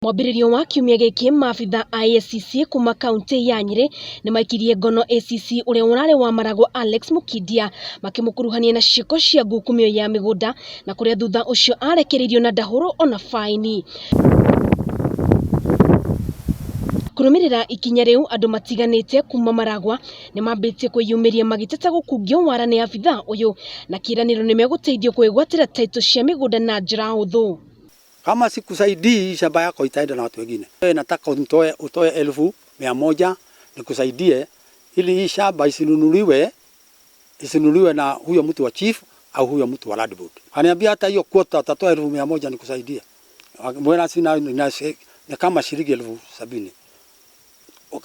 Mwambĩrĩrio wa kiumia gĩkĩ maabitha a ACC kuma kaunti ya Nyĩrĩ nĩmaikirie ngono ACC ũrĩa ũrarĩ wa Maragwa Alex Mukindia makĩmũkuruhania na ciĩko cia ngukumio ya mĩgũnda na kũrĩa thutha ũcio arekereirio na ndahũrũ ona faini. Kũrũmĩrĩra ikinya rĩu andũ matiganĩte kuma Maragwa nĩmambĩtie kwĩyumĩria magĩteta gũkungio wara nĩ abitha ũyũ na kĩĩranĩro nĩmegũteithio kwĩgwatĩra taitũ cia mĩgũnda na njĩra hũthũ. Kama sikusaidii shamba yako itaenda na watu wengine. Wewe nataka utoe 100,000 nikusaidie ili hii shamba isinunuliwe na huyo mtu wa chief au huyo mtu wa land board. Aniambia hata hiyo quota utatoa 100,000 nikusaidie. Mwena sina ni kama shilingi 70,000.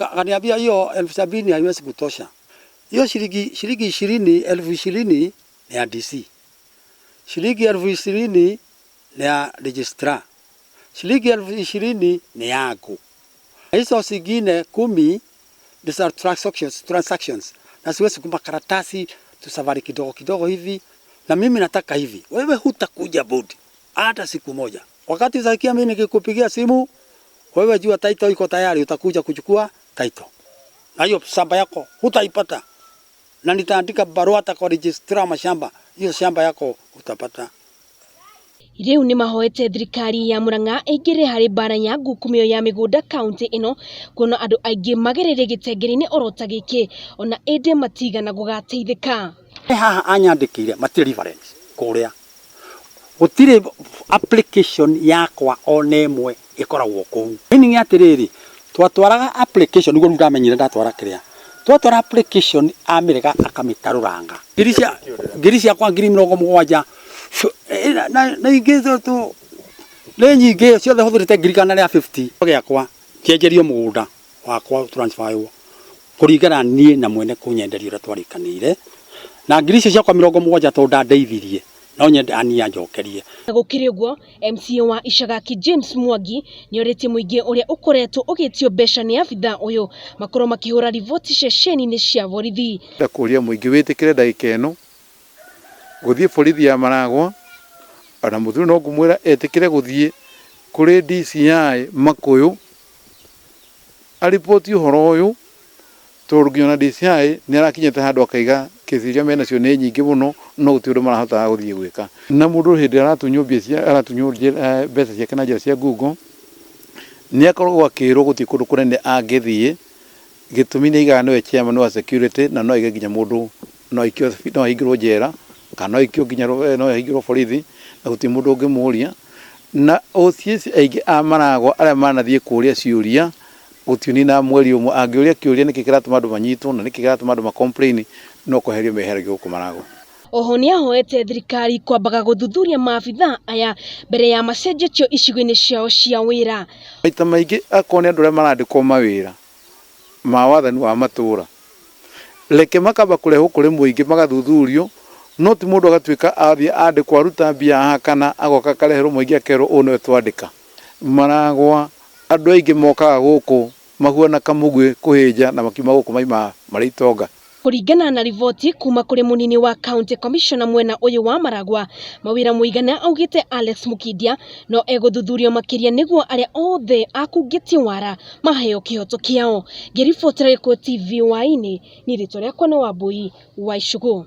Akaniambia hiyo 70,000 haiwezi kutosha. Hiyo shilingi 20, 20,000 ni ya DC. Shilingi 20,000 ni ya registrar. Shilingi 20,000 ni yangu. Hizo zingine 10 these are transactions. Na siwezi kumpa karatasi tu safari kidogo kidogo hivi, na mimi nataka hivi. Wewe hutakuja board hata siku moja. Wakati utasikia mimi nikikupigia simu, wewe jua title iko tayari, utakuja kuchukua title. Na hiyo shamba yako hutaipata. Na nitaandika barua hata kwa registrar mashamba, hiyo shamba yako utapata. Rĩu nĩmahoete thirikari ya Murang'a ĩingĩre harĩ mbara ya ngukumio ya mĩgũnda kaunti ĩno kuona andũ aingĩ magereire gĩtengeri-inĩ oro ta gĩkĩ ona ĩndĩ matigana gũgateithĩka. Haha anyandĩkĩire matirĩ reference kũrĩa, gũtirĩ application yakwa ona ĩmwe ĩkoragwo kũu. Meaning atĩrĩrĩ, twatwaraga application nĩguo rĩu ndamenyire ndatwara kĩrĩa, twatwara application amĩrega akamĩtarũranga ngiri ciakwa 70,000 na ingĩ tu nĩ nyingĩ ciothe hũthĩrĩte ngiri kana rĩa 50 gĩakwa kĩenjerio mũgũnda wakwa transfer kũringana niĩ na mwene kũnyenderia ũrĩa twarĩkanĩire, na ngiri icio ciakwa 70 tondũ ndandeithirie no nyende ani anjokerie. Gũkĩrĩ ũguo, MCA wa Icagaki James Mwangi nĩorĩtie mũingĩ ũrĩa ũkoretwo ũgĩtio mbeca nĩ abitha ũyũ makorwo makĩhũra riboti ceceni-inĩ cia borithi. Ndakũria mũingĩ wĩtĩkĩre ndagĩka ĩno gũthiĩ borithi ya Maragwa, ona mũthuri no ngũmwĩra etĩkĩre gũthiĩ kũrĩ DCI Makuyu ariboti ũhoro ũyũ, tondũ nginya ona DCI nĩ arakinyĩte handũ akaiga kesi iria menacio nĩ nyingĩ mũno, no gũtirĩ ũndũ marahotaga gũthiĩ gwĩka. Na mũndũ hĩndĩ ĩrĩa aratunywo mbia cia, aratunywo mbeca ciake na njĩra cia ngungo, nĩ akoragwo akĩrwo gũtirĩ kũndũ kũnene angĩthiĩ, gĩtũmi nĩ aigaga nĩwe chairman wa security, na no aige nginya mũndũ no aikio, no ahingĩrwo njera, kana no aikio nginya no ahingĩrwo borithi, na gũtirĩ mũndũ ũngĩmũria. Na OCS aingĩ a Maragwa arĩa manathiĩ kũria ciũria, gũtiũnina mweri ũmwe, angĩũria kĩũria nĩkĩ kĩratũma andũ manyitwo na nĩkĩ kĩratũma andũ ma complain, no kweherio meheragio gũkũ Maragwa. Oho nĩahoete thirikari kwambaga gũthuthuria maabitha aya mbere ya macenjetio icigo-inĩ ciao cia wĩra. Maita maingĩ akorwo nĩ andũ arĩa marandĩkwo mawĩra ma wathani wa matũra, reke makamba kũrehwo kũrĩ mũingĩ magathuthurio, no ti mũndũ agatuĩka athiĩ andĩkwo aruta mbia haha kana agoka akareherwo mũingĩ akerwo ũũ nĩwe twandĩka. Maragwa andũ aingĩ mokaga gũkũ mahuana kamũguĩ kũhĩnja na makiuma gũkũ maima marĩ itonga. Kũringana na riboti kuma kũrĩ mũnini wa county commissioner mwena ũyũ wa Maragwa, mawĩra mũigana augĩte Alex Mukindia no egũthuthurio makĩria nĩguo arĩa othe akungĩtie wara maheo kĩhoto kĩao. Ngĩribotera Gĩkũyũ TV hwaĩ-inĩ, niĩ rĩtwa rĩakwa nĩ Wambui wa Icũgũ.